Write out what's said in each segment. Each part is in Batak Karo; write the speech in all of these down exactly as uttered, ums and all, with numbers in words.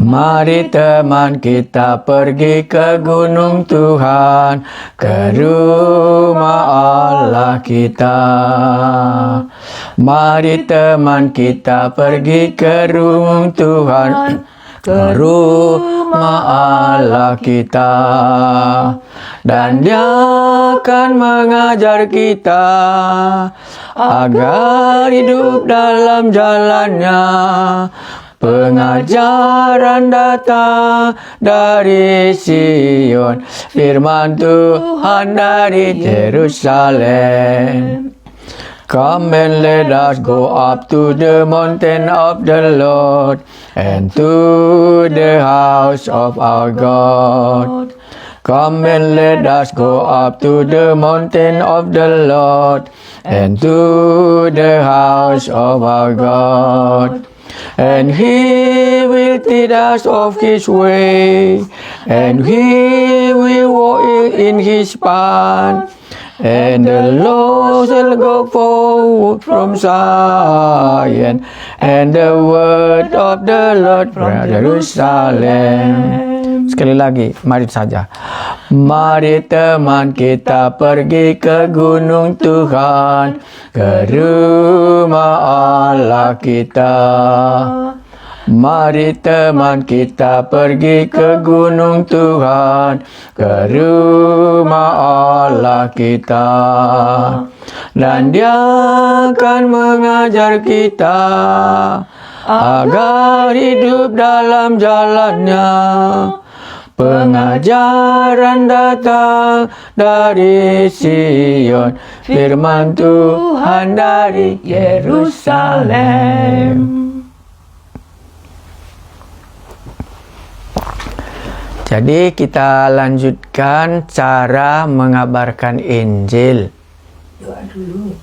Mari teman kita pergi ke gunung Tuhan, ke rumah Allah kita. Mari teman kita pergi ke gunung Tuhan, ke rumah Allah kita. Dan Dia akan mengajar kita agar hidup dalam jalannya. Pengajaran datang dari Sion, firman Tuhan dari Yerusalem. Come and let us go up to the mountain of the Lord and to the house of our God. Come and let us go up to the mountain of the Lord and to the house of our God. And he will teach us of his way, and he will walk in his path. And the law shall go forth from Zion, and the word of the Lord from Jerusalem. Sekali lagi, mari saja. Mari teman kita pergi ke gunung Tuhan, ke rumah Allah kita. Mari teman kita pergi ke gunung Tuhan, ke rumah Allah kita. Dan Dia akan mengajar kita agar hidup dalam jalannya. Pengajaran datang dari Sion, firman Tuhan dari Yerusalem. Jadi, kita lanjutkan cara mengabarkan Injil. Doa dulu.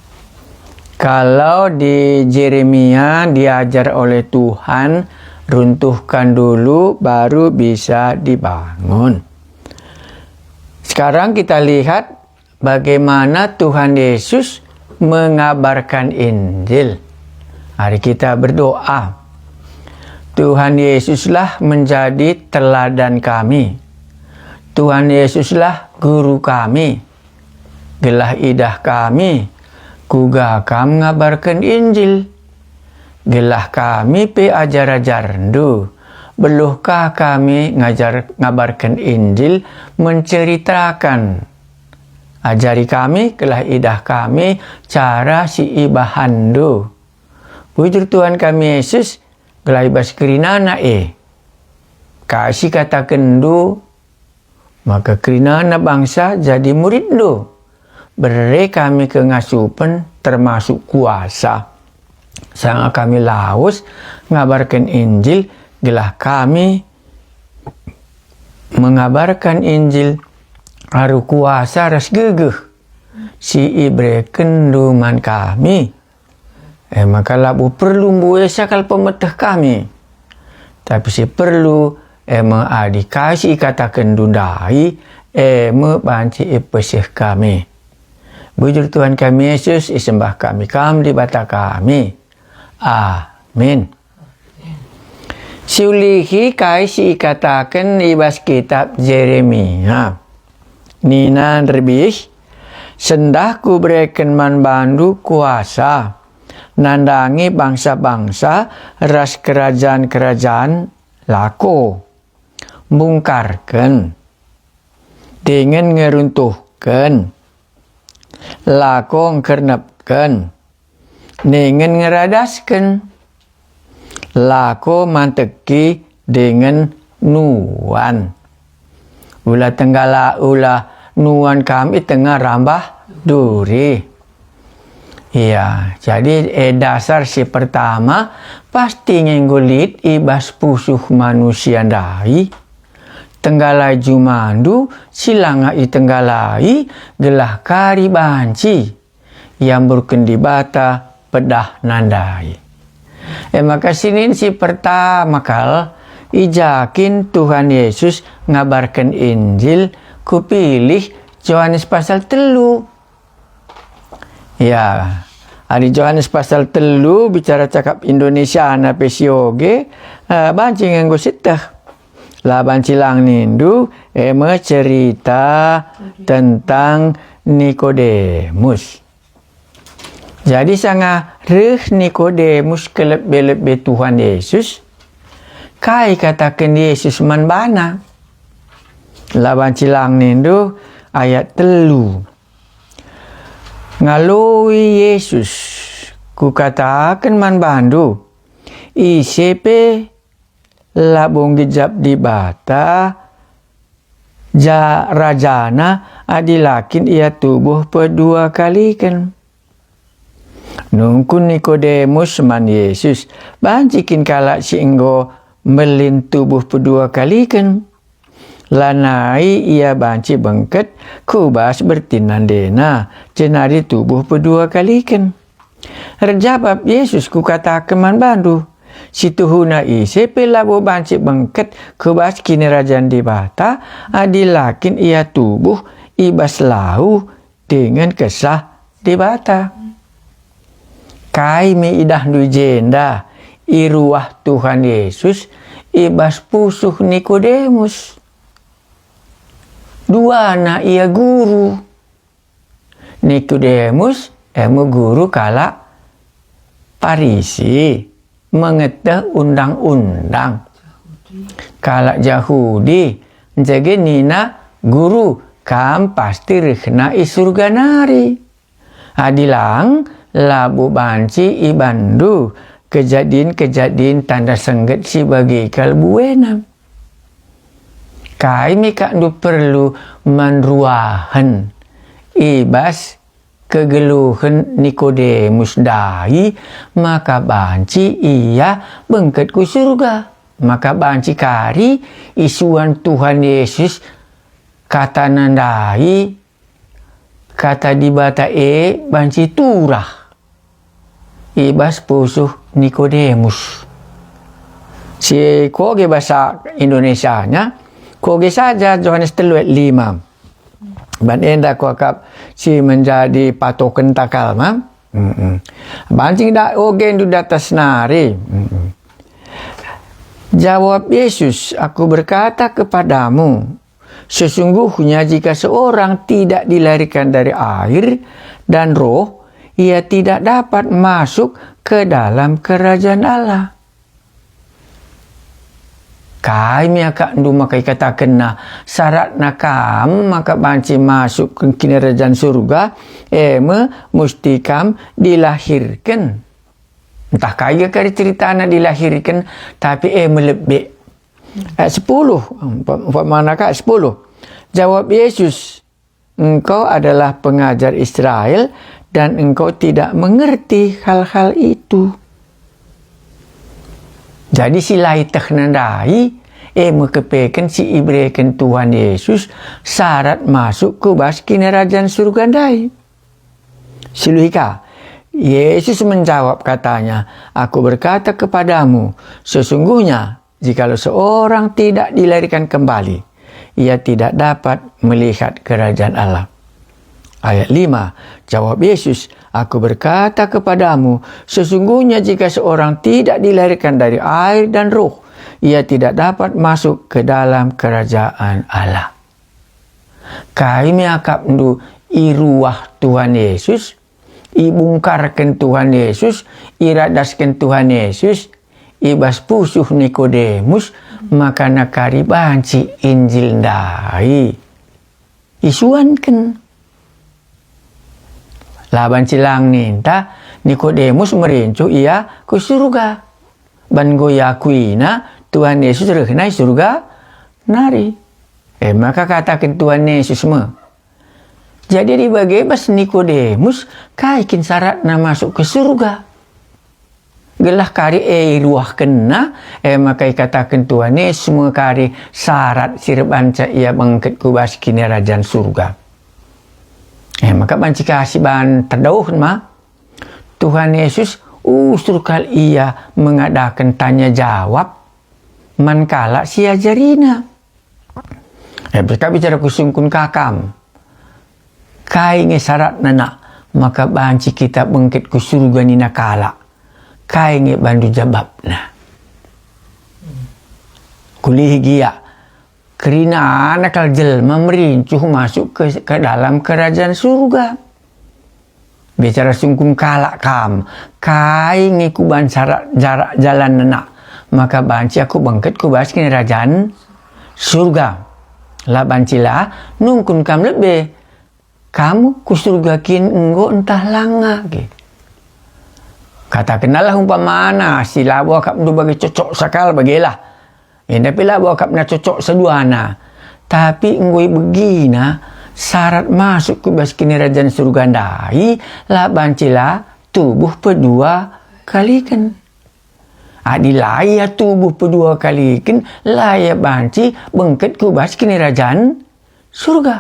Kalau di Jeremia diajar oleh Tuhan, runtuhkan dulu, baru bisa dibangun. Sekarang kita lihat bagaimana Tuhan Yesus mengabarkan Injil. Mari kita berdoa. Tuhan Yesuslah menjadi teladan kami. Tuhan Yesuslah guru kami. Gelah idah kami, kuga Kam ngabarken Injil. Gelah kami pe ajar-ajarNdu, beluhka kami ngajar, ngabarken Injil, menceritaken. Ajari kami, gelah idah kami cara si ibahanNdu. Bujur Tuhan kami Yesus, gelah i bas kerinana e, kai si katakenNdu, maka kerinana bangsa jadi muridNdu. Bere kami kengasupen termasuk kuasa. Sanga kami lawes ngabarken Injil, gelah kami mengabarken Injil alu kuasa ras gegeh si iberekenNdu man kami. E maka labo perlu mbuesa kal pemeteh kami. Tapi si perlu, e me adi kai si ikatakenndu ndai, e me banci ipeseh kami. Bujur Tuhan kami Yesus, isembah kami Kam Dibata kami. Amin. Siulihi kai si ikataken i bas kitap Jeremia. Nina nderbih, "Sendah Kubereken man bandu kuasa, nandangi bangsa-bangsa ras kerajan-kerajan lako mbungkarken, dingen ngeruntuhken, lako ngkernepken, dingen ngeradasken, lako manteki dingen nuan. Ula tenggala, ula nuan kam i tengah rambah duri." Ia, jadi, e, dasar si pertama, pasti nge enggo lit i bas pusuh manusia ndai. Tenggalai jumandu si langa itenggalai, gelah kari banci iamburken Dibata pedahna ndai. E maka sinin si pertama kal, i ja kin Tuhan Yesus ngabarken Injil, kupilih Johanes pasal telu. Ya, adi Johanes pasal telu bicara cakap Indonesiana pe sioge, eh, banci nge enggo sieteh. La banci lang nindu, e me cerita tentang Nikodemus. Jadi sanga reh Nikodemus ke lebe-lebe Tuhan Yesus, kai kataken Yesus man bana? La banci lang nindu, ayat telu. Ngaloi Yesus, "Kukataken man bandu, ise pe labo nggejap Dibata ja rajana adi la kin ia tubuh pedua kaliken." Nungkun Nikodemus man Yesus, "Banci kin kalak si enggo mbelin tubuh pedua kaliken? Lanai ia banci bengket ku bas bertinna ndena, jenari tubuh pedua kaliken." Erjabap Yesus, "Kukataken man bandu, situhuna ise pe labo banci bengket ku bas Kinirajan Dibata adi la kin ia tubuh i bas lau dingen Kesah Dibata." Kai me idahndu i jenda, i ruah Tuhan Yesus, i bas pusuh Nikodemus? Duana ia guru. Nikodemus e me guru kalak Parisi, mengeteh undang-undang. Kalak Jahudi, nge nina, "Guru, Kam pasti rehna i Surga nari. Adi lang, labo banci ibanndu kejadin-kejadin tanda sengget si bage kal buena." Kai me kakndu perlu man ruahen i bas kegeluhen Nikodemus ndai maka banci ia bengket ku Surga, maka banci kari isuan Tuhan Yesus katana ndai, kata Dibata e banci turah i bas pusuh Nikodemus. Si koge basa Indonesianya, koge saja Johanes telu ayat lima. Ban enda kuakap si menjadi patoken takal ma. Mm-mm. Banci da ogendu datas nari. Mm-mm. Jawab Yesus, "Aku berkata kepadamu, sesungguhnya jika seorang tidak dilahirkan dari air dan Roh, ia tidak dapat masuk ke dalam kerajaan Allah." Kai me akapndu maka ikatakenna, saratna kam maka banci masuk ke Kinirajan Surga, e me musti kam dilahirken. Ntah kai kari ceritana dilahirken, tapi e me lebe. Ayat sepuluh, umpamana ka sepuluh. Jawab Yesus, "Engkau adalah pengajar Israel dan engkau tidak mengerti hal-hal itu." Jadi si la ietehna ndai, e me kepeken si ibereken Tuhan Yesus syarat masuk ku bas Kinirajan Surga ndai. Si luhi ka, Yesus menjawab katanya, "Aku berkata kepadamu, sesungguhnya jikalau seorang tidak dilahirkan kembali, ia tidak dapat melihat kerajaan Allah." Ayat lima, jawab Yesus, "Aku berkata kepadamu, sesungguhnya jika seorang tidak dilahirkan dari air dan Roh, ia tidak dapat masuk ke dalam kerajaan Allah." Kai me akapndu i ruah Tuhan Yesus, ibungkarken Tuhan Yesus, iradasken Tuhan Yesus, i bas pusuh Nikodemus, maka nakari banci Injil ndai isuanken. La banci lang ninta, Nikodemus merincuh ia ku Surga. Ban enggo iakuina Tuhan Yesus rehna i Surga nari. E maka kataken Tuhan Yesus me, "Jadi adi bage bas Nikodemus, kai kin syaratna masuk ke Surga?" Gelah kari e iruahkenna, e maka ikataken Tuhan Yesus me kari syarat si erbahanca ia bengket ku bas Kinirajan Surga. E maka banci ka si ban terdauhen ma, Tuhan Yesus usur kal ia mengadaken tanya jawab man kalak si iajariNa. E, ka bicara kusungkun ka kam. Kai nge syaratna, Nak, maka banci kita bengket ku Surga nina kalak? Kai nge bandu jabapna? Kulihi gia, Kerinana kal jelma merincuh masuk ke, ke dalam kerajaan surga. Bicara sungkun kalak kam, kai nge kuban sarak jarak jalan nena, maka banci aku bengket ku bas kinirajan surga. La banci la nungkun kam lebe, kam ku surga kin enggo ntah langa, gitu. Katakenlah umpamana si labo akapndu bage cocok sakal bagelah. Enda pe labo akapna cocok saduana. Tapi enggo ibegina syarat masuk ku bas kinirajan surga ndai, la banci la tubuh pedua kaliken. Adi la ia tubuh pedua kaliken, la ia banci bengket ku bas kinirajan surga.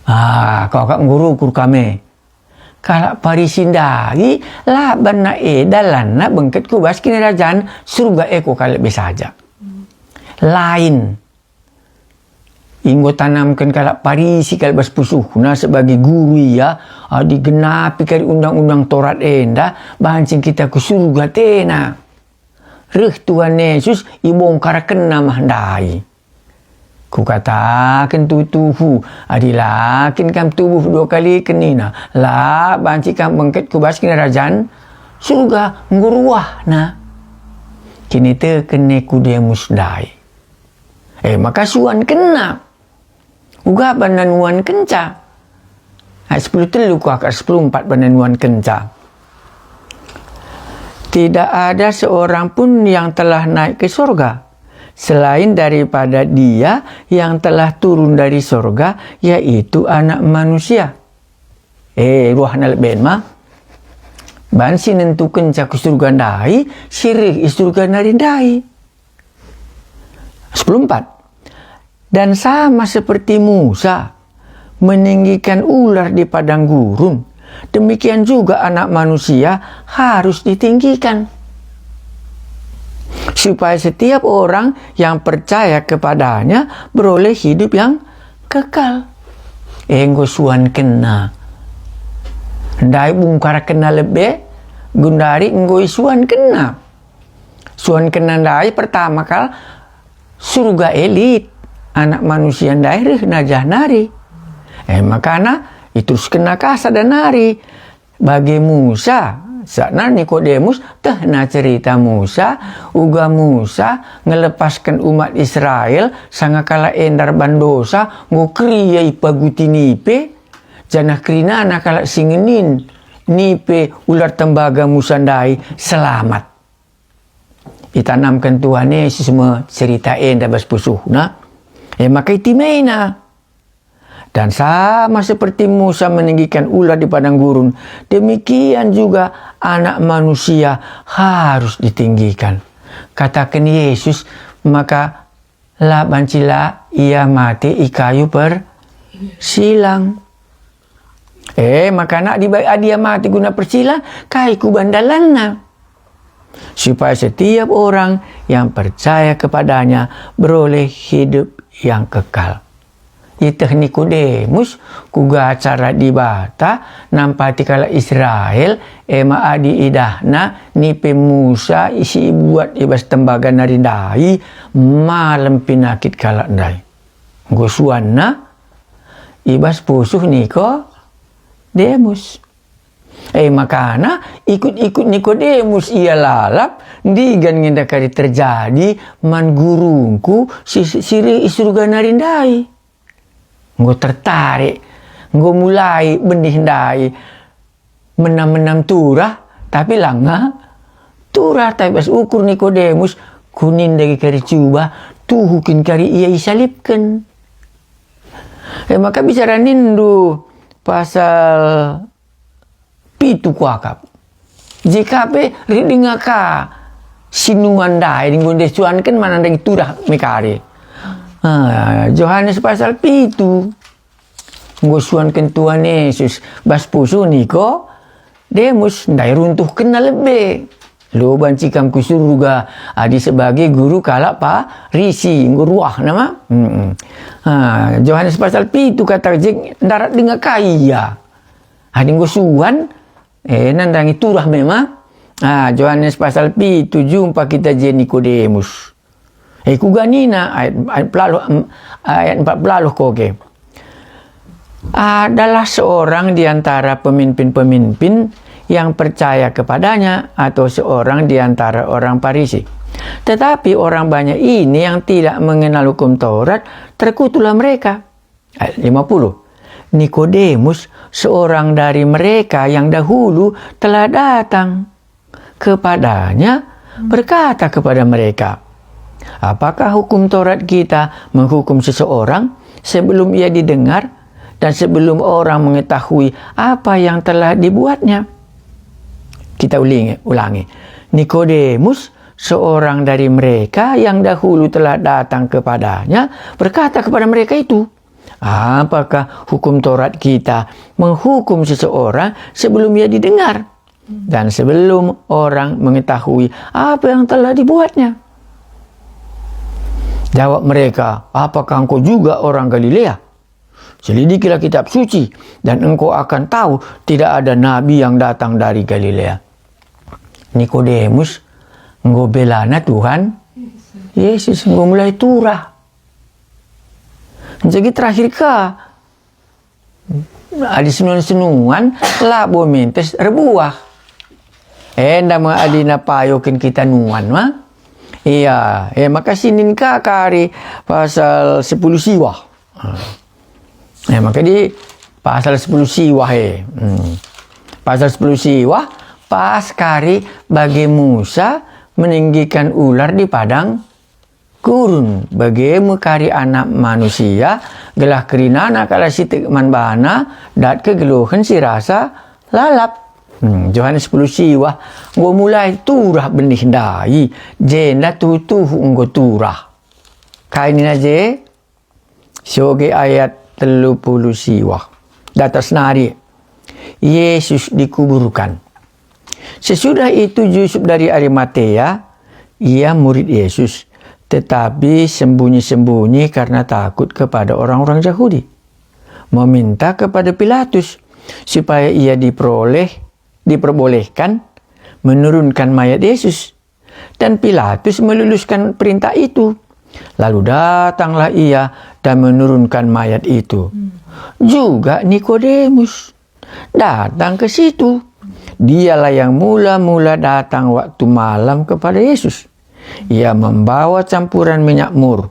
Ah, kau kap ngurukur kame. Kalak Parisi ndai la banna e dalanna bengket ku bas kinirajan surga e ku kalak be saja. Lain. Enggo tanamken kalak Parisi kal bas pusuhna sebagai guru ia, adi genapi kari undang-undang Torat enda, banci kita ku surga tena. Reh Tuhan Yesus ibongkarkenna mah ndai. Kukataken tuhu-tuhu, adi la kin kam tubuh dua kali kenina, la banci kam bengket ku bas kinirajan surga, enggo ruahna. Kiniteken Nikodemus ndai. E maka suankenna. Uga banna nuankenca. Ayat sepuluh telu kuakap sepuluh empat banna nuankenca. Tidak ada seorang pun yang telah naik ke sorga, selain daripada Dia yang telah turun dari sorga, yaitu Anak Manusia. Eh, ruahna leben ma. Banci nentukenca ku surga ndai, si reh i surga nari ndai. Sepuluh empat. Dan sama seperti Musa meninggikan ular di padang gurun, demikian juga Anak Manusia harus ditinggikan, supaya setiap orang yang percaya kepadanya beroleh hidup yang kekal. Enggo suankenna. Ndai bungkarkenna lebe, gundari enggo isuankenna. Suankenna ndai pertama kal, surga e lit, Anak Manusia ndai reh najah nari. E makana iteruskenna ka sada nari. Bage Musa, sakna Nikodemus, tehna cerita Musa, uga Musa ngelepasken umat Israel sanga kalak enda erban dosa, enggo keria ipaguti nipe, janah kerinana kalak si ngenin nipe ular tembaga Musa ndai selamat. Itanamken Tuhan Yesus me cerita enda bas pusuhna, e maka itimaina. Dan sama seperti Musa meninggikan ular di padang gurun, demikian juga Anak Manusia harus ditinggikan. Kataken Yesus, maka la banci la ia mate i kayu persilang. E, makana adi ba-, adi ia mate guna persilang, kai kuban dalanna? Supaya setiap orang yang percaya kepadanya beroleh hidup yang kekal. Ieteh Nikodemus kuga cara Dibata nampati kalak Israel, e ma adi idahna nipe Musa si ibuat i bas tembaga nari ndai, malem pinakit kalak ndai. Enggo suanna i bas pusuh Nikodemus. E makana ikut-ikut Nikodemus ia lalap, ndigan nge enda kari terjadi man gurungku si, si reh i surga nari ndai. Enggo tertarik, enggo mulai benih ndai menam-menam turah, tapi langa turah, tapi bas ukur Nikodemus, kuninda kari cuba, tuhu kin kari ia isalibken. E maka bicara nindu pasal pitu kuakap. J K P, ridinga ka si nuan ndai, enggo ndai suanken mana ndai turah me kari. Ah, Johanes pasal pitu. Enggo suanken Tuhan Yesus bas pusuh Nikodemus, ndai runtuhkenna lebe. Lo banci kam ku surga adi sebagai guru kalak Parisi, enggo ruahna ma. Mm-mm. Ah, Johanes pasal pitu kata je ndarat denga ka ia. Adi enggo suan, eh, nandangi turah me ma. Ah, Johanes pasal pitu, jumpa kita je Nikodemus. Eh, kuga nina ayat, ayat pelaluh, em, ayat empat pelaluh koge. Adalah seorang di antara pemimpin-pemimpin yang percaya kepadanya atau seorang di antara orang Parisi. Tetapi orang banyak ini yang tidak mengenal hukum Taurat, terkutuklah mereka. Ayat lima puluh. Nikodemus, seorang dari mereka yang dahulu telah datang kepadanya, berkata kepada mereka, "Apakah hukum Taurat kita menghukum seseorang sebelum ia didengar dan sebelum orang mengetahui apa yang telah dibuatnya?" Kita ulingi, ulangi. Nikodemus, seorang dari mereka yang dahulu telah datang kepadanya, berkata kepada mereka itu, "Apakah hukum Taurat kita menghukum seseorang sebelum ia didengar dan sebelum orang mengetahui apa yang telah dibuatnya?" Jawab mereka, "Apakah engkau juga orang Galilea? Selidikilah Kitab Suci, dan engkau akan tahu tidak ada nabi yang datang dari Galilea." Nikodemus enggo belana Tuhan Yesus, enggo mulai turah. Jadi terakhir ka, adi senuan-senuan, labo mentes erbuah. Enda me adi napayoken kita nuan, ma? Iya, eh, maka sinin ka kari pasal sepuluh siwah. Eh, maka di pasal sepuluh siwah, eh. Hmm. Pasal sepuluh siwah, pas kari bage Musa meninggikan ular di padang gurun, bage me kari Anak Manusia, gelah kerinana kalak si tek man baNa, dat kegeluhen si rasa lalap. Hmm, Johanes sepuluh siwah, enggo mulai turah benih ndai, jenda tuhu-tuhu enggo turah. Kai nina je? Soge ayat telu puluh siwah. Datas nari, Yesus dikuburkan. Sesudah itu Yusuf dari Arimatea, ia murid Yesus, tetapi sembunyi-sembunyi karena takut kepada orang-orang Jahudi, meminta kepada Pilatus supaya ia diperoleh, diperbolehkan menurunkan mayat Yesus. Dan Pilatus meluluskan perintah itu. Lalu datanglah ia dan menurunkan mayat itu. Juga Nikodemus datang ke situ. Dialah yang mula-mula datang waktu malam kepada Yesus. Ia membawa campuran minyak mur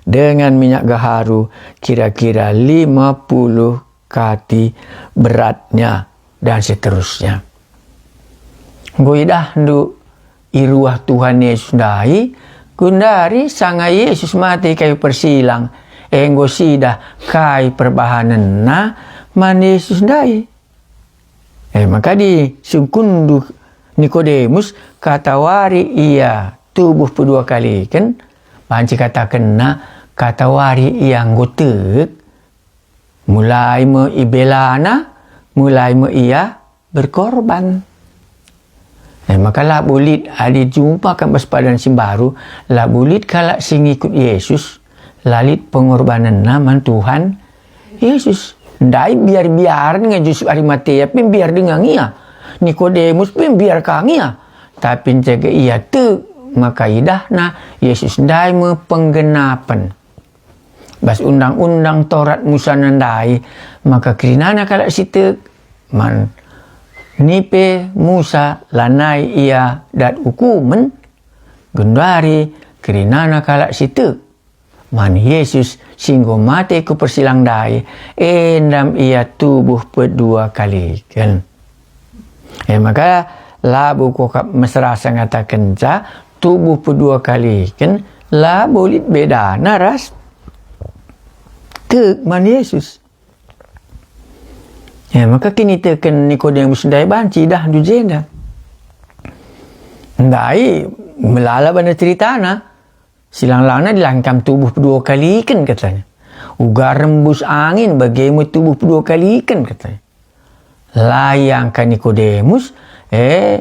dengan minyak gaharu kira-kira lima puluh kati beratnya, dan seterusnya. Enggo idahndu i ruah Tuhan Yesus ndai, gundari sanga Yesus mate i kayu persilang, enggo sidah kai perbahanenna man Yesus ndai. Eh, maka disungkunndu Nikodemus, katawari ia tubuh pedua kaliken, banci katakenna, katawari ia enggo tek, mulai me ibelana, mulai me ia berkorban. Eh, maka labo lit, adi jumpa kam bas padan si mbaru, labo lit kalak si ngikut Yesus, la lit pengorbanenna man Tuhan Yesus. Ndai biar-biaren nge Yusuf Arimatea pe mbiar denga nge ia. Nikodemus pe mbiar ka nge ia. Tapi ncega ia tek, maka idahna Yesus ndai me penggenapen. Bas Undang-undang Taurat Musa ndai, maka kerinana kalak si tek man nipe Musa lanai ia dat ukumen, genduari kerinana kalak si tek man Yesus si enggo mate ku persilang ndai, endam ia tubuh pedua kaliken. E maka labo kuakap mesrasa ngatakenca tubuh pedua kaliken labo lit bedana ras tek man Yesus. E maka kiniteken Nikodemus ndai banci idahndu jenda. Ndai melala bana ceritana. Silang-langna dilangkam tubuh pedua kaliken, katanya. Uga rembus angin bage me tubuh pedua kaliken, katanya. La iangka Nikodemus, eh,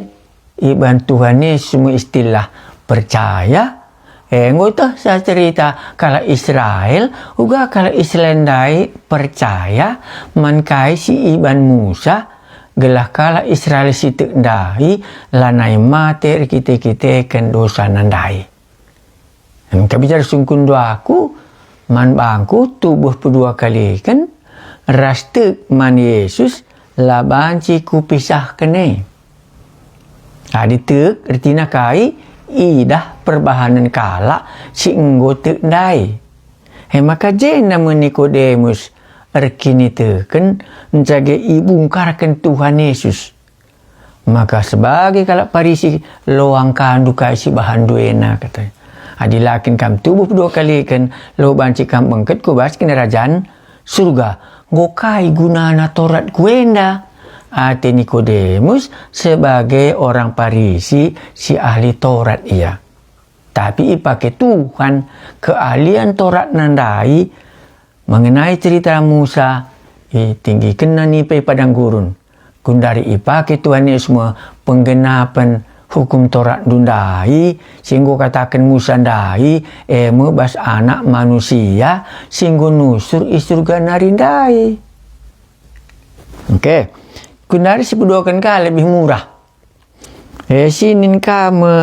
iban Tuhan Yesus me istilah percaya. Eh, enggo teh sa cerita kalak Israel, uga kalak Israel ndai percaya man kai si iban Musa, gelah kalak Israel si tek ndai lanai mate erkite-kiteken dosana ndai. Engka bicara sungkun duaku, man bangku tubuh pedua kaliken, ras tek man Yesus, la banci kupisahken e. Adi tek ertina kai, idah perbahanen kalak si enggo tek ndai. E maka jenda me Nikodemus erkiniteken, ncagai ibungkarken Tuhan Yesus. Maka sebagai kalak Parisi, loang kandu kai si bahanndu ena, katanya. Adi la kin kam tubuh pedua kaliken, la banci kam bengket ku bas Kinirajan Surga. Enggo kai gunana Torat ku enda? Ate Nikodemus sebagai orang Parisi si ahli Torat ia. Tapi ipake Tuhan keahlian Toratna ndai mengenai cerita Musa, itinggikenna nipe i padang gurun. Gundari ipake Tuhan Yesus me penggenapen hukum Toratndu ndai, si enggo kataken Musa ndai, e me bas Anak Manusia si enggo nusur i Surga nari ndai. Oke, gundari sipeduaken ka lebih murah. E, sinin ka me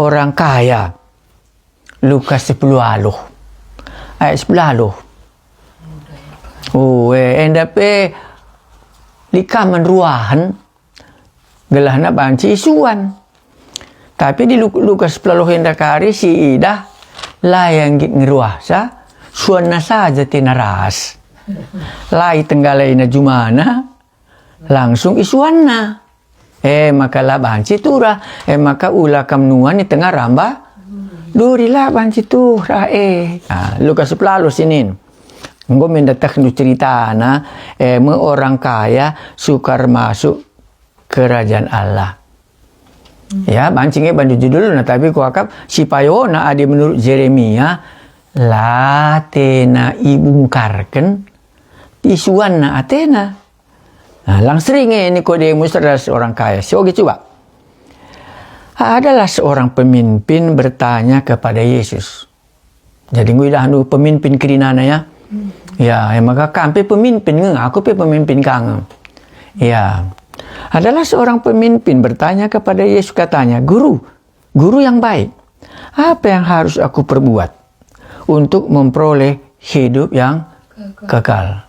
orang kaya. Lukas sepuluh aluh. Ayat sepuluh aluh. Oh, e, enda pe lit ka man ruahen, gelahna banci isuan. Tapi di Luk-, Lukas sepuluh aluh enda kari si idah, la ia nggit ngeruahsa, suanna saja tena ras. La itenggalaina jumana, langsung isuanna. E maka la banci turah, e maka ula kam nuan i tengah rambah duri, la banci turah e. Ah, Lukas sepuluh aluh sinin. Enggo me ndatehndu ceritana, e me orang kaya sukar masuk kerajaan Allah. Ya, banci nge bandu judulna, tapi kuakap si payona adi menurut Jeremia, la tena ibungkarken, isuanna atena. Nah, lang seri nge Nikodemus ras orang kaya. Si oge cuba. Adalah seorang pemimpin bertanya kepada Yesus. Jadi, enggo idahndu pemimpin kerinana, ya. Hmm. Ya, e maka kam pe pemimpin nge, aku pe pemimpin ka nge. Ya. Adalah seorang pemimpin bertanya kepada Yesus, katanya, "Guru, guru yang baik, apa yang harus aku perbuat untuk memperoleh hidup yang kekal?"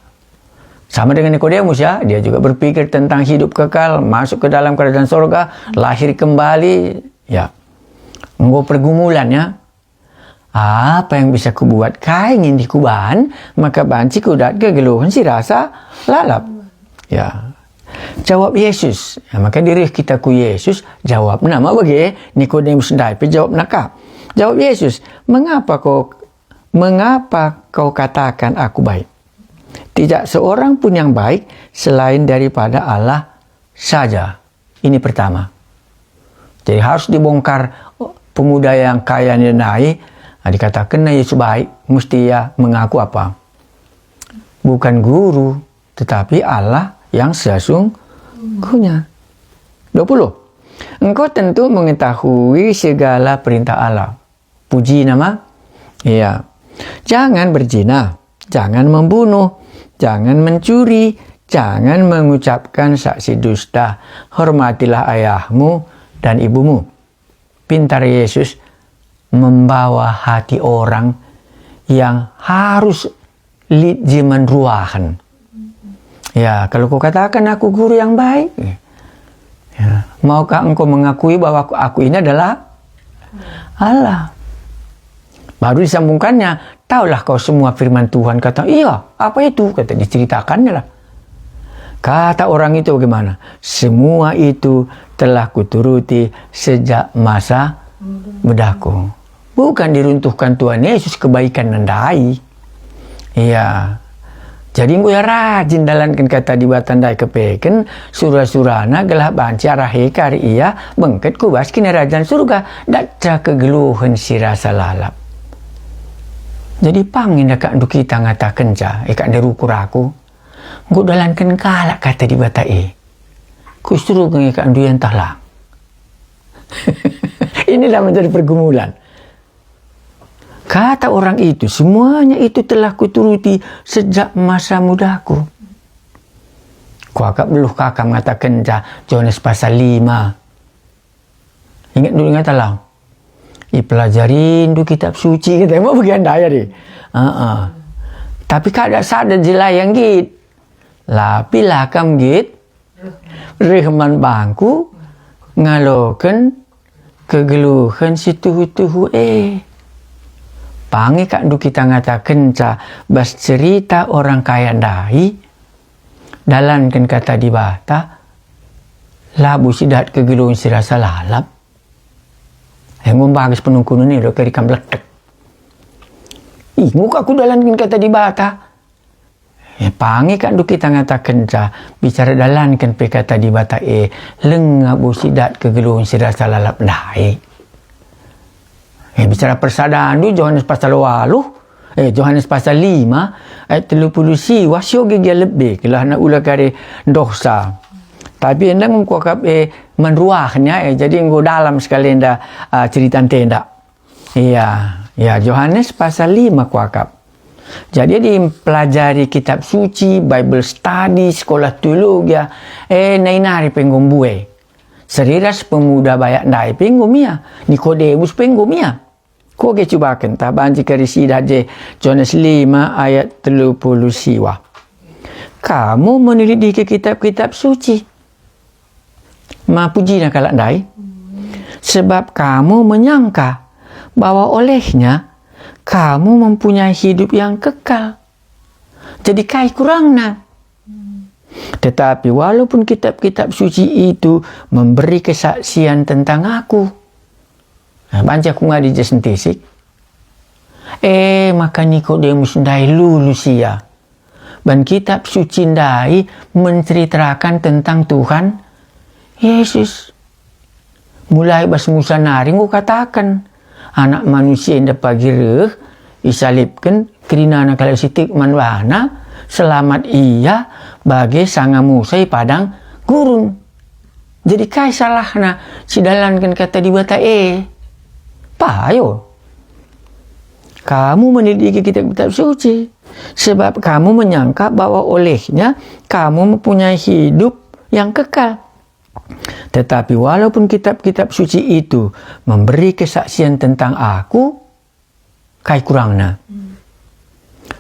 Sama dengan Nikodemus, ya, dia juga berpikir tentang hidup kekal, masuk ke dalam kerajaan sorga, lahir kembali, ya. Enggo pergumulan, ya. Apa yang bisa kubuat? Kai nge ndai kubahan maka banci kudat kegeluhen si rasa lalap? Ya. Jawab Yesus. Ya, maka direh kita ku Yesus, jawabna ma bage Nikodemus ndai pe jawabna ka. Jawab Yesus, "Mengapa kau, mengapa kau katakan aku baik? Tidak seorang pun yang baik selain daripada Allah saja." Ini pertama. Jadi harus dibongkar pemuda yang kaya nilai. Nah, dikatakenna Yesus baik, mesti ia mengaku apa? Bukan guru, tetapi Allah yang sesungguhnya. Dua puluh. Engkau tentu mengetahui segala perintah Allah. Pujina ma? Iya. Jangan berzina, jangan membunuh, jangan mencuri, jangan mengucapkan saksi dusta, hormatilah ayahmu dan ibumu. Pintar Yesus membawa hati orang yang harus lit jeman ruahen. Ya, kalau kukatakan aku guru yang baik, ya, maukah engkau mengakui bahwa aku, aku ini adalah Allah? Baru disambungkannya, "Tahulah kau semua firman Tuhan." Kata, "Iya, apa itu?" Kata, diceritakannya lah. Kata orang itu bagaimana? "Semua itu telah kuturuti sejak masa mudahku." Bukan diruntuhkan Tuhan Yesus kebaikan ndai. Iya. Jadi enggo ia rajin dalanken kata Dibata ndai kepeken sura-surana gelah banci arah e kari ia bengket ku bas Kinirajan Surga, datca kegeluhen si rasa lalap. Jadi pang enda kak ndu kita ngatakenca, e kak ndu rukur aku, enggo dalanken kalak kata Dibata e. Kusuruh nge kak ndu ia ntah lang. Inilah menjadi pergumulan. Kata orang itu, "Semuanya itu telah kuturuti sejak masa mudaku." Kuakap beluh kaka mengatakenca Johanes pasal lima. Ingat dulu, ingat lang. ipelajarindu Kitab Suci, kata, emang bagian daya deh. Heeh. Tapi kada sada jelai nggit. Lapi lah kam nggit. Reh man bangku ngaloken kegeluhen si tuhu-tuhu e. Pange kak ndu kita ngatakenca bas cerita orang kaya ndai, dalanken kata Dibata, labo sidat kegeluhen si rasa lalap. Enggo mbages penungkunen e do kari kam letek. Ih, nguka ku dalanken kata Dibata. E, pange kak ndu kita ngatakenca, bicara dalanken pe kata Dibata e, labo sidat kegeluhen si rasa lalap ndai. E, bicara persadandu, Johanes pasal waluh, e, Johanes pasal lima, ayat telu puluh siwah, sioge gia lebe, kelahna ula kari ndohsa. Tapi enda ngungkap e, man ruahnya, e, jadi enggo dalam sekali enda, ah, cerita ntenda. Iya, ya, Johanes pasal lima kuakap. Jadi, adi mpelajari Kitab Suci, Bible study, sekolah teologi, eh, nai nari pe enggo mbue. Seri ras pemuda bayak ndai pe enggo mia, Nikodemus pe enggo mia. Kuga cubaken tah banci kari sidah je Johanes lima ayat telu puluh siwah. Kamu meneliti kitab-kitab suci. Ma pujina kalak ndai? Sebab kamu menyangka bahwa olehnya kamu mempunyai hidup yang kekal. Jadi kai kurangna? Tetapi walaupun kitab-kitab suci itu memberi kesaksian tentang aku. Nah, banci aku ngadi je sentisik. E maka Nikodemus ndai lulus ia. Ban kitab suci ndai menceritakan tentang Tuhan Yesus. Mulai bas Musa nari enggo kataken, Anak Manusia enda pagi reh, isalibken, kerinana kalak si tek man bana, selamat ia bage sanga Musa i padang gurun. Jadi kai salahna sidalanken kata Dibata e? Payo. Kamu meneliti kitab-kitab suci, sebab kamu menyangka bahwa olehnya kamu mempunyai hidup yang kekal. Tetapi walaupun kitab-kitab suci itu memberi kesaksian tentang aku, kai kurangna?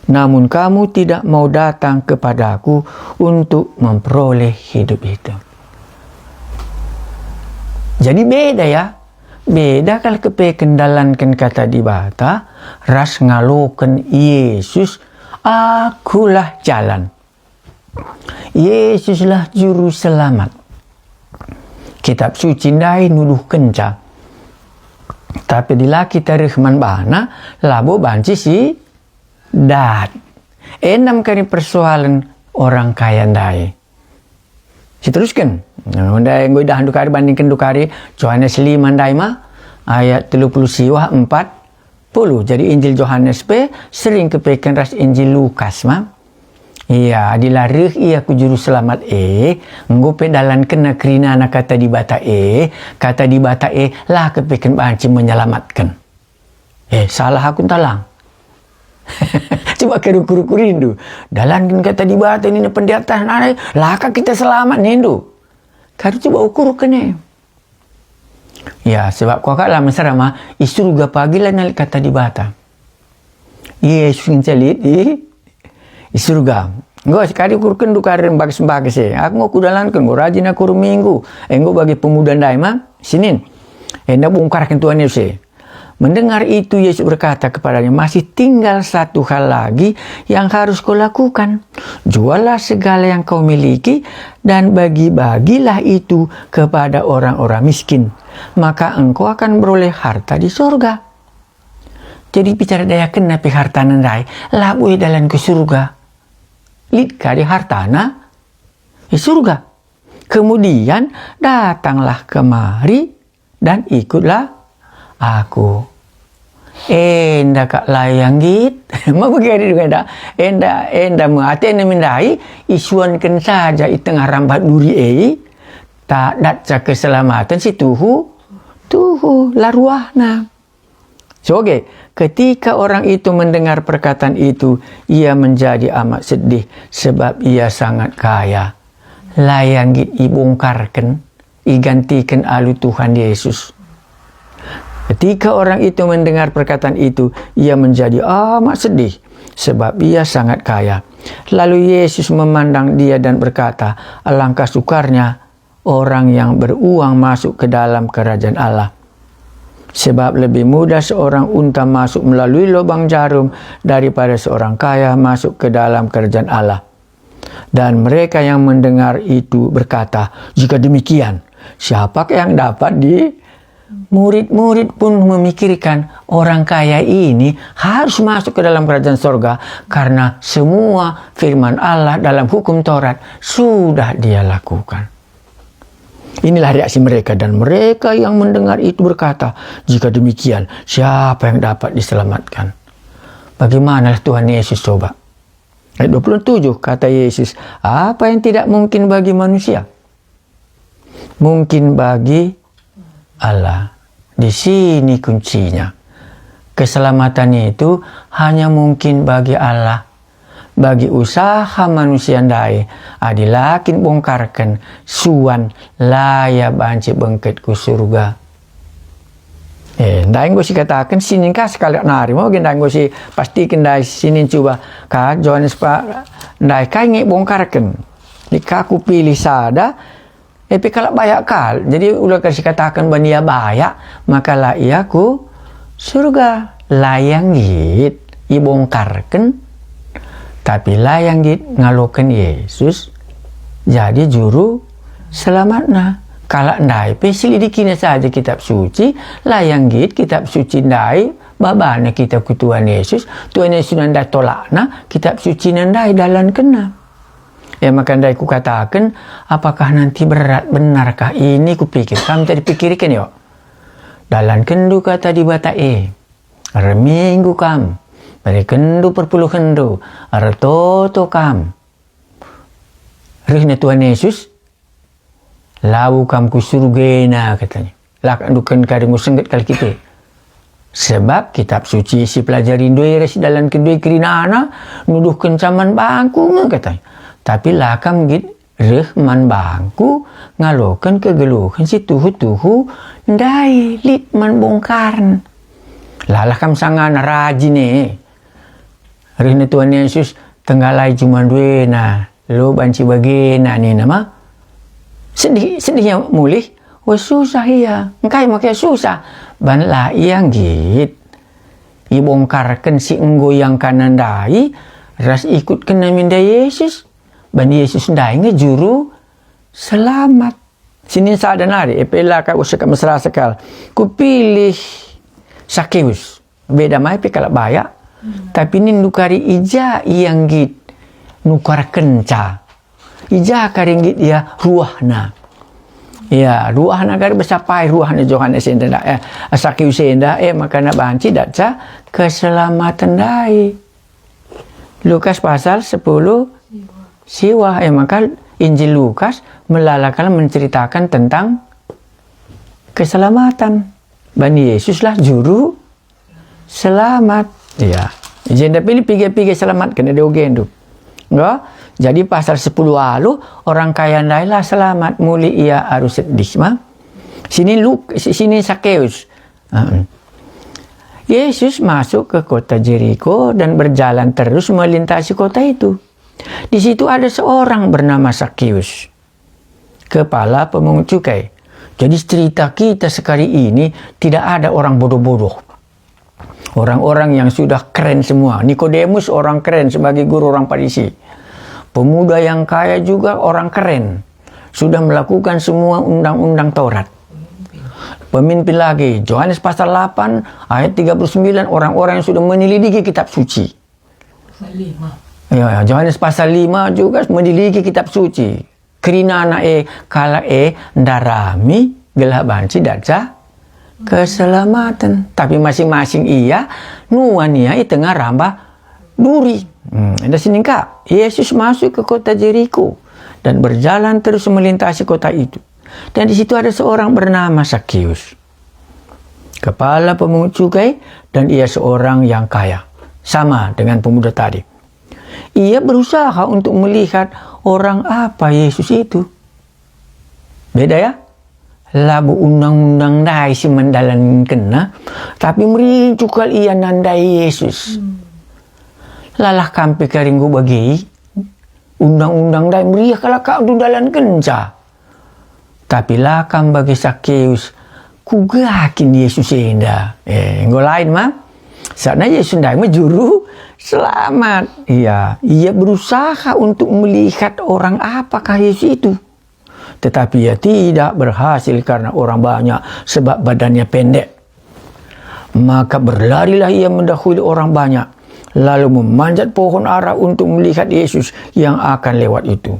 Namun kamu tidak mau datang kepadaku untuk memperoleh hidup itu. Jadi beda ya, beda kal kepeken dalanken kata Dibata ras ngaloken Yesus, "Akulah jalan." Yesuslah juru selamat. Kitab suci ndai nuduhkenca. Tapi adi la kita reh man bana, labo banci sidat. Enda me kari persoalen orang kaya ndai. Siterusken. Nah, ndai enggo idahndu kari, bandingkenndu kari Johanes lima ndai ma, ayat telu puluh siwah, empat puluh. Jadi Injil Johanes pe sering kepeken ras Injil Lukas ma. Ia, adi la reh ia ku Juru Selamat e, enggo pe dalankenna kerinana kata Dibata e, kata Dibata e la kepeken banci menyelamatken. Eh, salah aku ntah lang? Coba kari ukur-ukurindu. Dalanken kata Dibata nina pendeta nari, la ka kita selamat nindu. Kari coba ukurken e. Ya, sebab kuakap la mesera ma, i Surga pagi la nalih kata Dibata. Yesus ngenca lit i, i Surga. Enggo, sekali ukurkenndu kari mbages-mbages e. Aku enggo kudalanken, enggo rajin aku erminggu. Enggo bagi pemuda ndai ma, sinin. Enda bungkarken Tuhan Yesus e. Mendengar itu, Yesus berkata kepadanya, "Masih tinggal satu hal lagi yang harus kau lakukan. Juallah segala yang kau miliki dan bagi-bagilah itu kepada orang-orang miskin. Maka engkau akan beroleh harta di sorga." Jadi bicara dayakenna pe hartana ndai, labo ia dalan ku Surga. Lit kari hartana i Surga. Kemudian datanglah kemari dan ikutlah Aku. Enda kak la ia nggit. Ma bagi adi denga enda? Enda, enda me atena me ndai, isuanken saja i tengah rambah duri e, tadatca keselamaten si tuhu, tuhu, la ruahna. Soge, ketika orang itu mendengar perkataan itu, ia menjadi amat sedih, sebab ia sangat kaya. La ia nggit ibongkarken, igantiken alu Tuhan Yesus. Ketika orang itu mendengar perkataan itu, ia menjadi amat sedih, sebab ia sangat kaya. Lalu Yesus memandang dia dan berkata, "Alangkah sukarnya orang yang beruang masuk ke dalam kerajaan Allah. Sebab lebih mudah seorang unta masuk melalui lubang jarum daripada seorang kaya masuk ke dalam kerajaan Allah." Dan mereka yang mendengar itu berkata, "Jika demikian, siapakah yang dapat di?" Murid-murid pun memikirkan, "Orang kaya ini harus masuk ke dalam kerajaan sorga, karena semua firman Allah dalam hukum Taurat sudah dia lakukan." Inilah reaksi mereka, dan mereka yang mendengar itu berkata, "Jika demikian, siapa yang dapat diselamatkan?" Bagaimanalah Tuhan Yesus coba? Ayat dua puluh tujuh, kata Yesus, "Apa yang tidak mungkin bagi manusia, mungkin bagi Allah." Di sini kuncinya. Keselamatan itu hanya mungkin bagi Allah. Bagi usaha manusia ndai, adi la kin bongkarken, suan, la ia banci bengket ku surga. Eh, ndai enggo sikataken sinin ka sekalak nari, mo ge ndai enggo sipastiken ndai sinin cuba ka Johanes pa-, ndai kai nge bongkarken. Lit ka kupilih sada, e pe kalak bayak kal. Jadi ula ka sikataken bani ia bayak, maka la ia ku surga. La ia nggit ibongkarken, tapi la ia nggit ngaloken Yesus jadi juru selamatna. Kalak ndai pe silidikina saja Kitab Suci, la ia nggit Kitab Suci ndai babana kita ku Tuhan Yesus, Tuhan Yesus nandai tolakna, Kitab Suci nandai dalankenna. E maka ndai kukataken, apakah nanti berat benarkah ini kupikir? Kam tadi pikirken yo. Dalankenndu kata Dibata e. Erminggu kam, berekenndu perpuluhenndu, ertoto kam. Rehna Tuhan Yesus, "Labo kam ku surgena," katanya. "La kam nduken kari enggo sengget kal kita." Sebab Kitab Suci sipelajarinndu e ras sidalanken ndai kerinana nuduhkenca man bangku nge, katanya. Tapi la kam nggit reh man bangku ngaloken kegeluhen si tuhu-tuhu ndai lit man bongkaren. Lalah kam sangana rajin e. Rehna Tuhan Yesus, "Tenggalai juma nduena, lo banci bagena," nina ma. Sedih, sedihnya mulih, wah susah ia. Engkai maka ia susah? Ban la ia nggit ibongkarken si enggo iangkana ndai ras ikutkenna min ndai Yesus. Ban Yesus ndai nge juru selamat. Sinin sada nari, e pe la ka usah ka mesra sekal. Kupilih Sakeus. Beda mai pe kalak bayak. Hmm. Tapi nindu kari i ja ia nggit nukarkenca. I ja kari nggit ia ruahna. Ya, ruahna kari besapai ruahna Johanes enda, eh, Sakeus enda, eh, makana banci datca keselamaten ndai. Lukas pasal sepuluh siwah, eh, maka Injil Lukas melala kal menceritakan tentang keselamatan. Bani Yesuslah juru selamat. Ya. Jenda pilih piga-piga selamat kena diogendu. Enggak? Jadi pasal sepuluh alu orang kaya ndai la selamat, mulih ia arus sedih ma. Sini Luk-, sini Sakeus. Heeh. Yesus masuk ke kota Jeriko dan berjalan terus melintasi kota itu. Di situ ada seorang bernama Sakeus, kepala pemungut cukai. Jadi cerita kita sekali ini tidak ada orang bodoh-bodoh. Orang-orang yang sudah keren semua. Nikodemus orang keren sebagai guru orang Parisi. Pemuda yang kaya juga orang keren. Sudah melakukan semua undang-undang Taurat. Pemimpin lagi, Johanes pasal delapan ayat tiga puluh sembilan, orang-orang yang sudah menyelidiki kitab suci. Pasal lima. Ya, ya, Johanes pasal lima juga menyelidiki kitab suci. Kerinana e, kalak e ndarami gelah banci datca keselamaten. Tapi masing-masing ia nuan ia i tengah rambah duri. Hmm, enda sini ka, Yesus masuk ke kota Jeriko dan berjalan terus melintasi kota itu. Dan di situ ada seorang bernama Sakeus, kepala pemungut cukai, dan ia seorang yang kaya, sama dengan pemuda tadi. Ia berusaha untuk melihat orang apa Yesus itu. Beda ya? labo undang-undang ndai si mendalankenna, tapi merincuh kal ia nandai Yesus. Lalah kam pe kari enggo bage, undang-undang ndai meriah kal akapndu ndalankenca. Tapi la kam bage Sakeus, kuga kin Yesus enda? Eh, enggo lain ma? Sana Yesus ndai me juru selamat. Ia, ia berusaha untuk melihat orang apakah Yesus itu. Tetapi ia tidak berhasil karena orang banyak, sebab badannya pendek. Maka berlarilah ia mendahului orang banyak, lalu memanjat pohon ara untuk melihat Yesus yang akan lewat itu.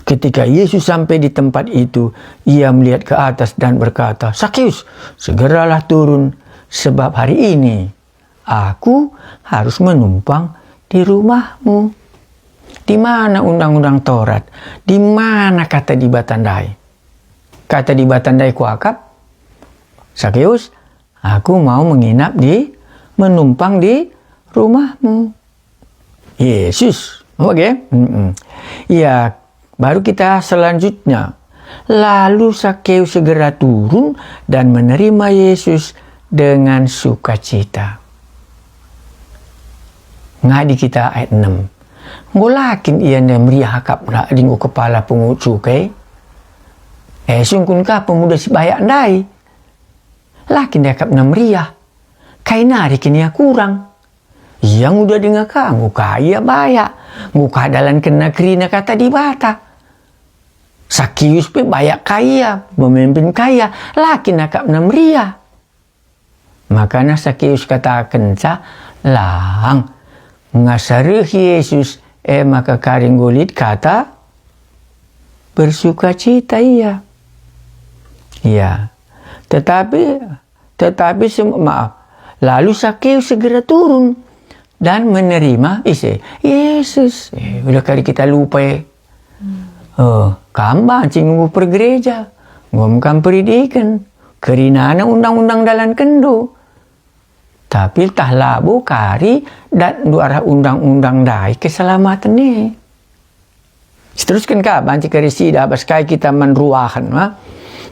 Ketika Yesus sampai di tempat itu, ia melihat ke atas dan berkata, "Sakeus, segeralah turun, sebab hari ini aku harus menumpang di rumahmu." Di mana undang-undang Taurat? Di mana kata Dibata ndai? Kata Dibata ndai kuakap, "Sakeus, aku mau menginap di, menumpang di rumahmu." Yesus, oke? Mm-mm. Ya, baru kita selanjutnya. Lalu Sakeus segera turun dan menerima Yesus dengan sukacita. Ngadi kita ayat enam. Enggo la kin ia ndai meriah akapna adi enggo kepala pungut cukai? Eh, sungkun ka pemuda si bayak ndai. La kin ndai akapna meriah. Kai nari kin ia kurang? Ia nguda denga ka, enggo ka ia bayak, enggo ka dalankenna kerina kata Dibata. Sakeus pe bayak ka ia, pemimpin ka ia, la kin akapna meriah. Makana Sakeus katakenca, "Lang, ngasa reh Yesus, e maka kari enggo lit kata bersukacita ia." Ya, tetapi, tetapi sem-, maaf, lalu Sakeus segera turun dan menerima ise? Yesus. Eh, udah kari kita lupa, eh. Oh, kam banci nggo pergereja, enggo me kam peridiken, kerinana undang-undang dalankenndu. Tapi tah labo kari datndu arah undang-undang ndai keselamaten e. Seterusken ka banci kari sida bas kai kita man ruahen, ma?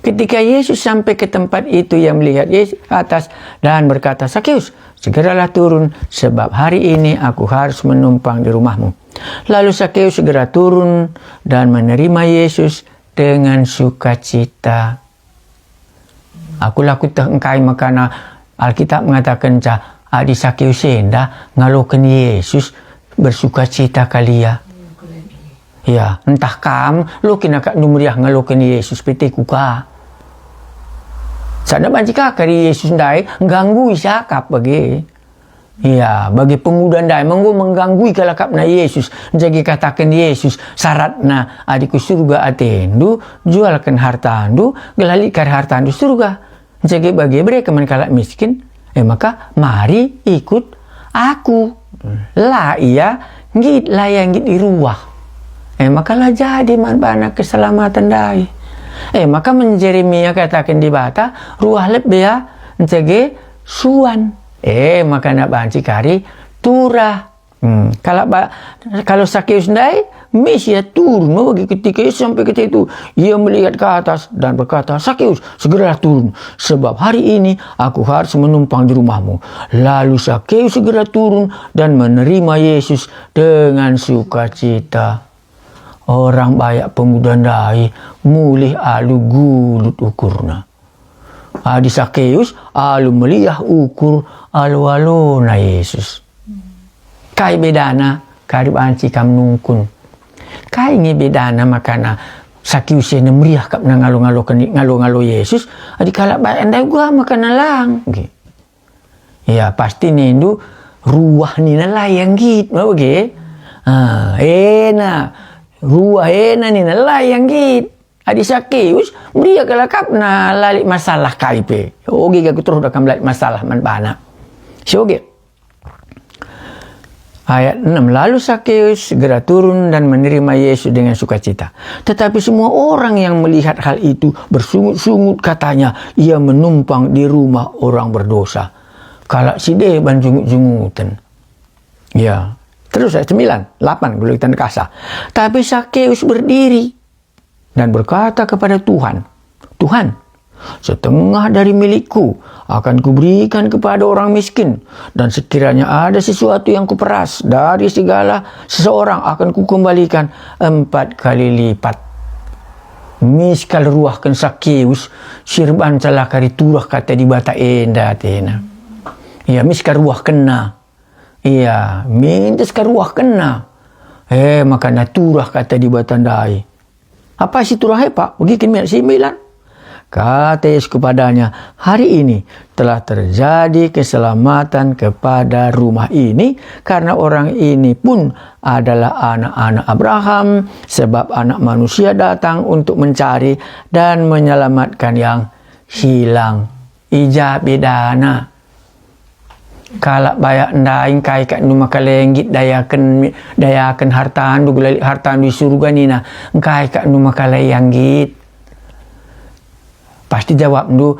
Ketika Yesus sampai ke tempat itu, ia melihat Yesus atas dan berkata, "Sakeus, segeralah turun, sebab hari ini aku harus menumpang di rumahmu." Lalu Sakeus segera turun dan menerima Yesus dengan sukacita. Aku la kueteh engkai makana Alkitab mengatakenca adi Sakeus enda ngaloken Yesus bersukacita kal ia. Ya, ntah kam lo kin akapndu meriah ngaloken Yesus pe teku ka. Sada banci ka kari Yesus ndai ngganggui si akap bage. Ya, bagi pemuda ndai enggo mengganggui kal akapna Yesus. Jadi kataken Yesus, "Syaratna, adi ku surga atendu, jualken hartandu, gelah lit kari hartandu surga. Jadi bage bereken man kalak miskin, e maka mari ikut aku." La ia nggit, la ia nggit i ruah. E maka la jadi man bana keselamaten ndai. E maka man Jeremia kataken Dibata, "Ruah lebe ia, ncege suan." E maka na banci kari turah. Hmm, kalau ba-, kalau Sakeus ndai, mis ia turun me bagi ketika ia sampai ke itu. Ia melihat ke atas dan berkata, "Sakeus, segeralah turun, sebab hari ini aku harus menumpang di rumahmu." Lalu Sakeus segera turun dan menerima Yesus dengan sukacita. Orang bayak pemuda ndai mulih alu gulut ukurna. Adi Sakeus alu meliah ukur alu-aluna Yesus. Kai bedana kari banci kam nungkun? Kai nge bedana makana Sakeus enda meriah akapna ngalo-ngalo keni-, ngalo-ngalo Yesus, adi kalak bayak ndai uga makana lang? Ge. Ya, pasti nindu, "Ruah nina la ia nggit," ma bage. Ah, ena, "Ruah ena nina la ia nggit." Adi Sakeus, meriah kal akapna, la lit masalah kai pe. Oge ga ku terus kam la lit masalah man bana. Si oge. Ayat enam, lalu Sakeus segera turun dan menerima Yesus dengan sukacita. Tetapi semua orang yang melihat hal itu bersungut-sungut katanya, "Ia menumpang di rumah orang berdosa." Kalak si deban jungut-junguten. Ya. Terus ayat sembilan, delapan, kalau kita nekasa. Tapi Sakeus berdiri dan berkata kepada Tuhan, "Tuhan, setengah dari milikku akan kuberikan kepada orang miskin, dan sekiranya ada sesuatu yang kuperas dari segala seseorang akan kukembalikan empat kali lipat." Mis kal ruahken Sakeus, si erbanca la kari turah kata Dibata enda atena. Ia mis kal ruahkenna. Ia mintes kal ruahkenna. E maka naturah kata Dibata ndai. Apa si turah e, Pak? Begiken minat si mbilan. Kata Yesus kepadanya, "Hari ini telah terjadi keselamatan kepada rumah ini, karena orang ini pun adalah anak-anak Abraham, sebab Anak Manusia datang untuk mencari dan menyelamatkan yang hilang." I ja bedana? Kalak bayak ndai, "Engkai kak ndu maka la ia nggit dayaken, dayaken hartandu, gula lit hartandu i surga?" nina. "Engkai kak ndu maka la ia nggit?" Pasti jawabndu,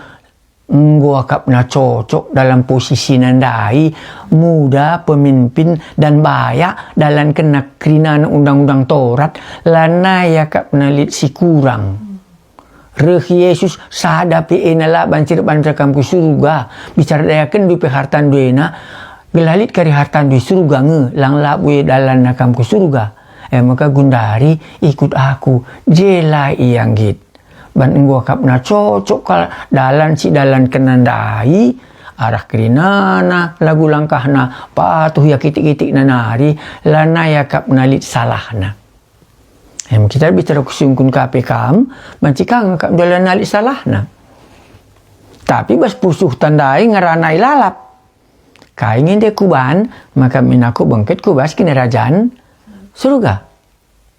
"Enggo akapna cocok dalam posisina ndai, muda, pemimpin, dan bayak dalankenna kerinana undang-undang Torat, lanai akapna lit si kurang." Reh Yesus, sada pe ena la banci erbanca kam ku surga. Bicara dayakenndu pe hartandu ena, gelah lit kari hartandu i surga nge, lang labo ia dalanna kam ku surga. E maka gundari ikut Aku, je la ia nggit. Ban enggo akapna cocok kal dalan si dalankenna ndai, arah kerinana, lagu langkahna, patuh ia kitik-kitikna nari, lanai akapna lit salahna. Em, kita bicara kusungkun ka pe kam, banci ka nge akapndu la lit salahna. Tapi bas pusuhta ndai ngerana ilalap. Kai nge nde kuban, maka min aku bengket ku bas Kinirajan Surga.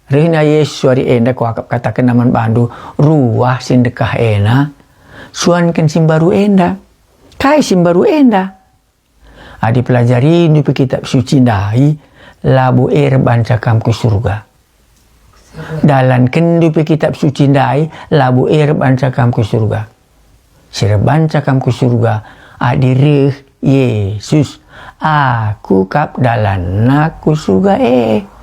Rehna Yesus wari enda kuakap katakenna man bandu, ruah si ndekah ena, suanken si mbaru enda. Kai si mbaru enda? Adi pelajarindu pe Kitab Suci ndai, labo e erbanca kam ku surga. Dalankenndu pe Kitab Suci ndai, labo e erbanca kam ku surga. Si erbanca kam ku surga, adi reh Yesus, "Aku kap dalanna ku surga e.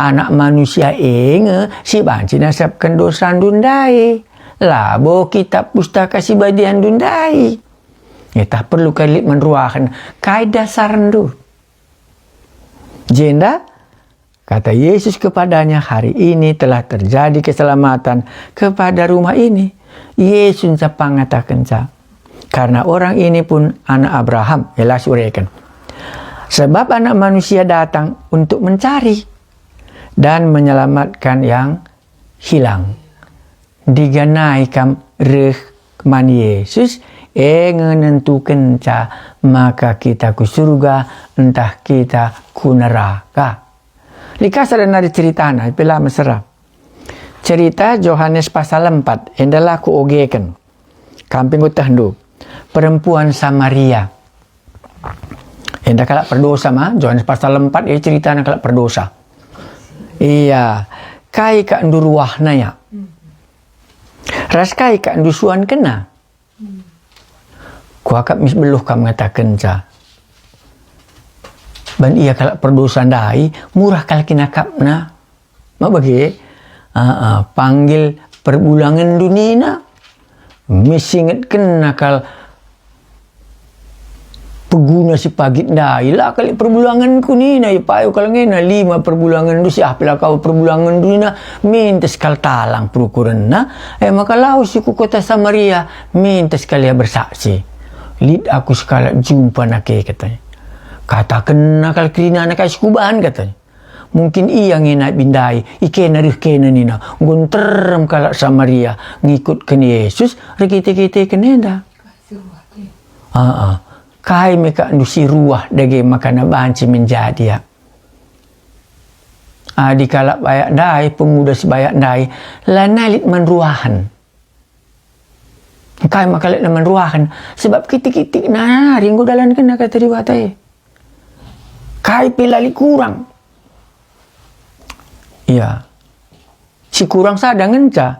Anak Manusia e nge si banci nasapken dosandu ndai. Labo Kitab Pustaka Si Badiandu ndai." Ntah perlu kal lit man ruahen, kai dasarndu? Jenda kata Yesus kepadanya, "Hari ini telah terjadi keselamatan kepada rumah ini." Yesus ncapang ngatakenca, "Karena orang ini pun anak Abraham." Ela sureken. "Sebab Anak Manusia datang untuk mencari dan menyelamatkan yang hilang." Ndiganai kam reh man Yesus, e nge nentukenca maka kita ku surga ntah kita ku neraka. Lit ka sada nari ceritana, pe la mesera. Cerita Johanes pasal empat, enda la kuogeken. Kam pe enggo tehndu. Perempuan Samaria. Enda kalak perdosa ma, Johanes pasal empat, e, ceritana kalak perdosa. Ia, kai kak ndu ruahna ia? Ras kai kak ndu suankenna? Kuakap mis beluh kam ngatakenca. Ban ia kalak perdosa ndai, murah kal kinakapna. Ma bage, aa, panggil perbulangenndu nina. Mis singetkenna kal peguna si pagit ndai, "La kal perbulangenku," nina, "ipayo kal ngena lima perbulangenndu, siah pe la kal perbulangendu," nina, mintes kal talang perukurenna. E maka lawes ia ku kota Samaria, mintes kal ia bersaksi, "Lit aku sekalak jumpa nake," katanya. "Katakenna kal kerinana kai si kuban," katanya. Mungkin ia nge nabi ndai, ikena reh kena nina, enggo nterem kalak Samaria ngikutken Yesus erkite-kiteken enda. Aa, kai me kak ndu si ruah dage makana banci menjadi, ya? Adi kalak bayak ndai, pemuda si bayak ndai, lanai lit man ruahen. Engkai maka lit man ruahen? Sebab kitik-kitik nari enggo dalankenna kata Dibata e. Kai pe la lit kurang. Iya. Si kurang sada ngenca.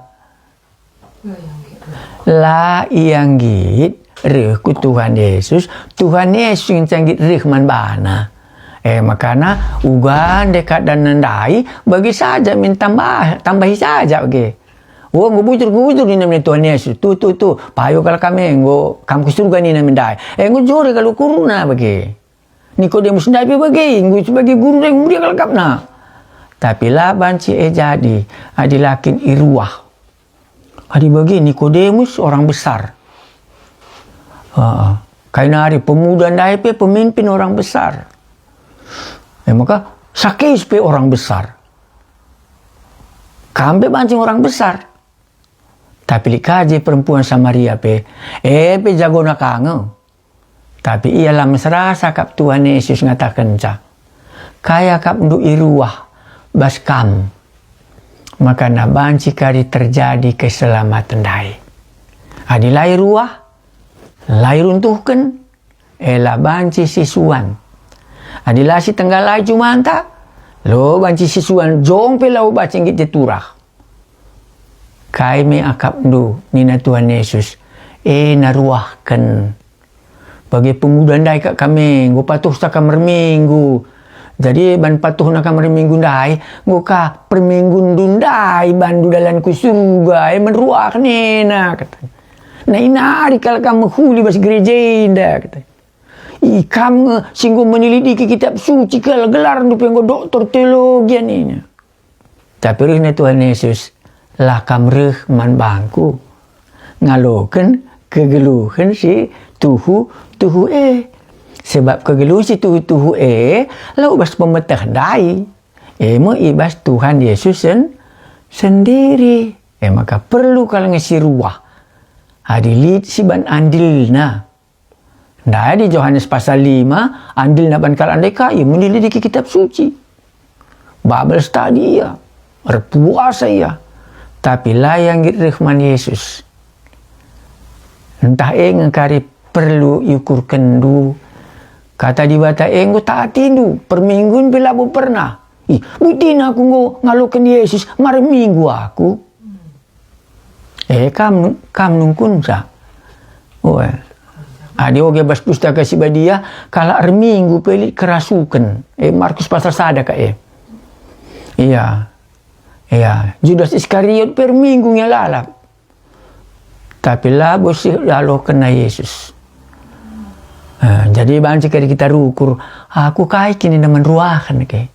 La ia nggit reh ku Tuhan Yesus, Tuhan Yesus ngenca nggit reh man bana. E, makana uga nde keadaan ndai, bagi saja min tambah, tambahi saja bage. "Oh, enggo bujur, enggo bujur," nina man Tuhan Yesus. "Tuh, tuh, tuh, payo kal kam e, enggo kam ku surga," nina man ndai. E, enggo jore kal ukurna bage. Nikodemus ndai pe bage, enggo sebagai guru ndai enggo mulia kal akapna. Tapi la banci e jadi, adi la kin iruah. Adi bage Nikodemus orang besar. Heeh. Kai nari pemuda ndai pe pemimpin orang besar. E maka Sakeus pe orang besar. Kam pe banci orang besar. Tapi lit ka je perempuan Samaria pe, e pe jagona ka nge. Tapi ia la mesrasa kap Tuhan Yesus ngatakenca, "Kai akapndu iruah bas kam, maka banci kari terjadi keselamaten ndai." Adi la iruah, la iruntuhken, e la banci sisuan. Adi la sitenggalai jumanta, la banci sisuan, jong pe la banci nggit je turah. "Kai me akapndu?" nina Tuhan Yesus. "E, naruahken. Bage pemuda ndai kap kam e, enggo patuhsa kam erminggu. Jadi ban patuhna kam erminggu ndai, enggo ka perminggunndu ndai bandu dalan ku surga, e meruah nena," katana. "Nai nari kal kam mehuli bas gereja enda," katana. "I kam nge si enggo menelidiki Kitab Suci kal, gelarndu pe enggo doktor teologi," nina. Tapi rehna Tuhan Yesus, "La kam reh man bangKu ngaloken kegeluhen si tuhu-tuhu e. Sebab kegeluhen si tuhu-tuhu e la bas pemeteh ndai, e me i bas Tuhan Yesus sen-, sendiri. E maka perlu kal nge si ruah, adi lit si ban andilna." Ndai di Johanes pasal lima, andilna ban kalak ndai ka ia menelidiki Kitab Suci. Babel stadi ia, erpuasa ia, tapi la ia nggit reh man Yesus. Ntah e nge kari perlu iukurkenndu, Kata Dibata e enggo tatindu, perminggun pe labo pernah. Ih, buktina aku enggo ngaloken Yesus, mari minggu aku. E, kam, kam nungkunca. Ue. Adi oge bas Pustaka Si Badia, kalak erminggu pe lit kerasuken. E, Markus pasal sada ka e. Iya. Iya, Judas Iskariot pe erminggu nge lalap. Tapi labo si ialokenna Yesus. E, jadi banci kari kita rukur, "Aku kai kin enda man ruahen ke?"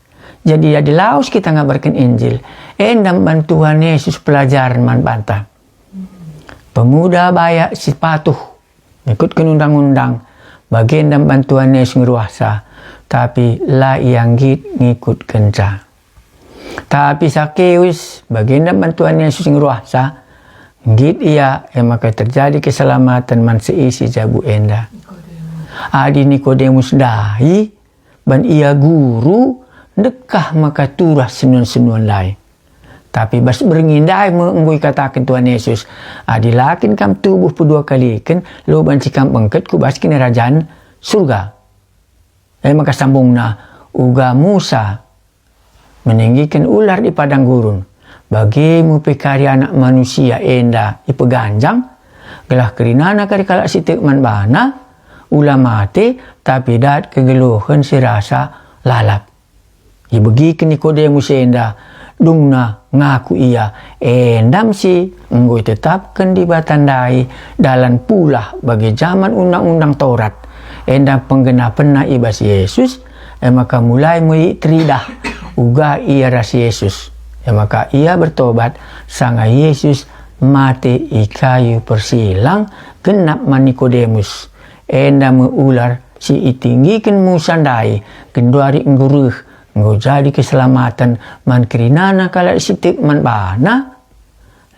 Jadi adi lawes kita ngabarken Injil, enda man Tuhan Yesus pelajaren man banta. Pemuda bayak si patuh ngikutken undang-undang, bagenda man Tuhan Yesus ngeruahsa, tapi la ia nggit ngikutkenca. Tapi Sakeus, bagenda man Tuhan Yesus ngeruahsa, nggit ia, e maka terjadi keselamaten man seisi jabu enda. Adi Nikodemus ndai, ban ia guru, ndekah maka turah senuen-senuen ndai. Tapi bas berngi ndai me enggo ikataken Tuhan Yesus, "Adi la kin kam tubuh pedua kaliken, la banci kam bengket ku bas Kinirajan Surga." E maka sambungna, "Uga Musa meninggiken ular i padang gurun, bage me pe kari Anak Manusia enda ipeganjang, gelah kerinana kari kalak si tek man baNa, ula mate, tapi dat kegeluhen si rasa lalap." Ibegiken Nikodemus enda, dungna ngaku ia, enda me si enggo itetapken Dibata ndai dalan pulah bage jaman Undang-undang Taurat, enda penggenapenna i bas Yesus, e maka mulai me teridah uga ia ras Yesus. E maka ia bertobat, sanga Yesus mate i kayu persilang genap man Nikodemus. Enda me ular si itinggiken Musa ndai, genduari enggo reh, enggo jadi keselamaten man kerinana kalak si tek man baNa.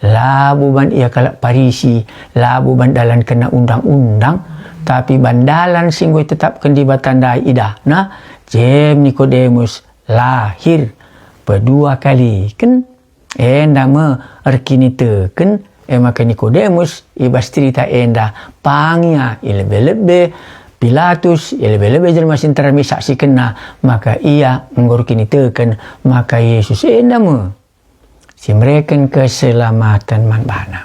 Labo ban ia kalak Parisi, labo ban dalan kena undang-undang, tapi ban dalan si enggo itetapken Dibata ndai idahna, jem Nikodemus lahir pedua kaliken. Enda me erkiniteken, e maka Nikodemus i bas cerita enda pang ia i lebe-lebe Pilatus, i lebe-lebe jelma si nterem isaksikenna, maka ia enggo erkiniteken maka Yesus enda me si mereken keselamaten man bana.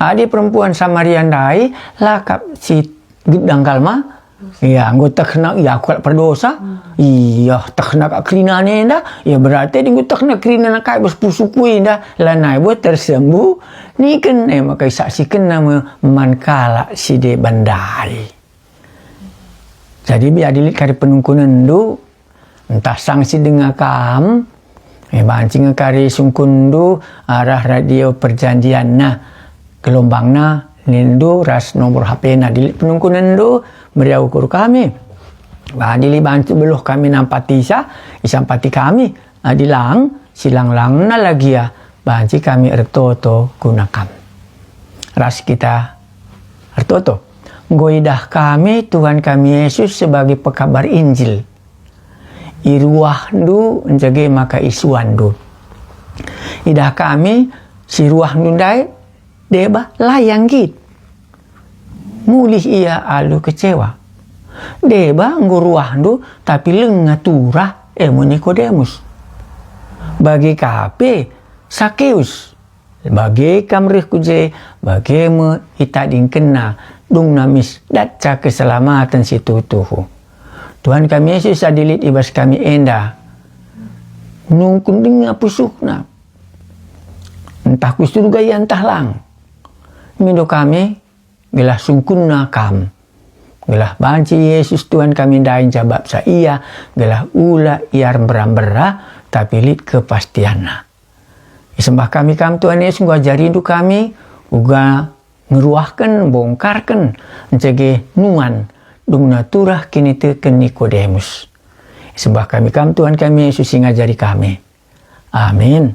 Adi perempuan Samaria ndai la kap si gedang kal ma, Ia, enggo tehna ia aku kalak perdosa. Ia, tehna kak kerina enda. Ia, berarti enggo tehna kerina kai bas pusuhku enda. Lanai buat tersembuh. Niken, eh, maka isaksikenna me man kalak si deban ndai. Jadi, biar lit kari penungkunenndu, ntah sang si denga kam, eh, banci nge kari sungkunndu arah Radio Perjanjianna, gelombangna, nilndu ras nomor H P-na. Adi lit penungkunenndu, meriah ukur kami. Adi lit banci beluh kami nampatisa, isampati kami. Adi lang, silangna la gia, banci kami ertoto guna kam. Ras kita ertoto. Enggo idah kami Tuhan kami Yesus sebagai pekabar Injil. I ruahndu, nge maka i suanndu. Idah kami si ruahndu ndai, deba la ia nggit. Mulih ia alu kecewa. Deba enggo ruahndu, tapi langa turah, e me Nikodemus. Bage ka pe Sakeus. Bage kam reh ku je, bage me itadingkenna, dungna mis datca keselamaten si tuhu-tuhu. Tuhan kami Yesus, adi lit i bas kami enda nungkun denga pusuhna, ntah ku Surga ia ntah lang, mindo kami gelah sungkunna kam, gelah banci Yesus Tuhan kami ndai njabapsa ia, gelah ula ia ermbera-mbera, tapi lit kepastianna. Isembah kami kam, Tuhan Yesus, enggo ajarindu kami, uga ngeruahken, mbongkarken, ncege nuan, dungna turah kiniteken Nikodemus. Isembah kami kam, Tuhan kami Yesus, si ngajari kami. Amin.